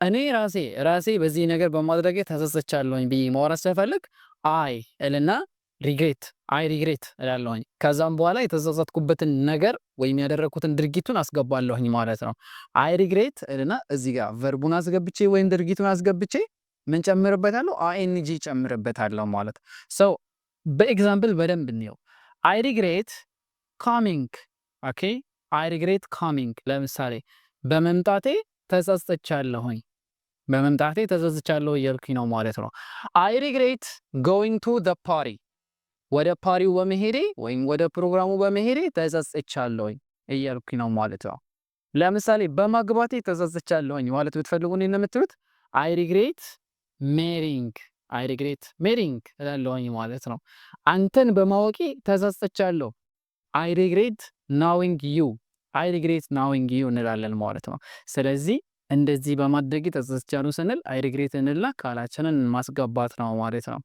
እኔ ራሴ በዚህ ነገር በማድረጌ ተጸጽቻለሁኝ ብዬ ማውራት ስፈልግ I እልና regret፣ I regret እላለሁኝ። ከዛም በኋላ የተጸጸትኩበትን ነገር ወይም ያደረግኩትን ድርጊቱን አስገባለሁኝ ማለት ነው። I regret እልና እዚህ ጋር verb ኡን አስገብቼ ወይም ድርጊቱን አስገብቼ ምን ጨምርበታለሁ? ing ጨምርበታለሁ ማለት። So በ example በደንብ እንየው። I regret coming, okay። I regret coming። ለምሳሌ በመምጣቴ ተጸጽቻለሁኝ፣ በመምጣቴ ተጸጽቻለሁ እያልኩኝ ነው ማለት ነው። I regret going to the party፣ ወደ ፓሪው በመሄዴ ወይም ወደ ፕሮግራሙ በመሄዴ ተጸጽቻለሁኝ እያልኩኝ ነው ማለት ነው። ለምሳሌ በማግባቴ ተጸጽቻለሁኝ ማለት ብትፈልጉ እንዴት ነው የምትሉት? I regret marrying፣ I regret marrying እላለሁኝ ማለት ነው። አንተን በማወቄ ተጸጽቻለሁ። I regret knowing you፣ I regret knowing you እንላለን ማለት ነው። ስለዚህ እንደዚህ በማድረጌ ተጸጽቻለሁ ስንል I regret እንልና ቃላችንን ማስገባት ነው ማለት ነው።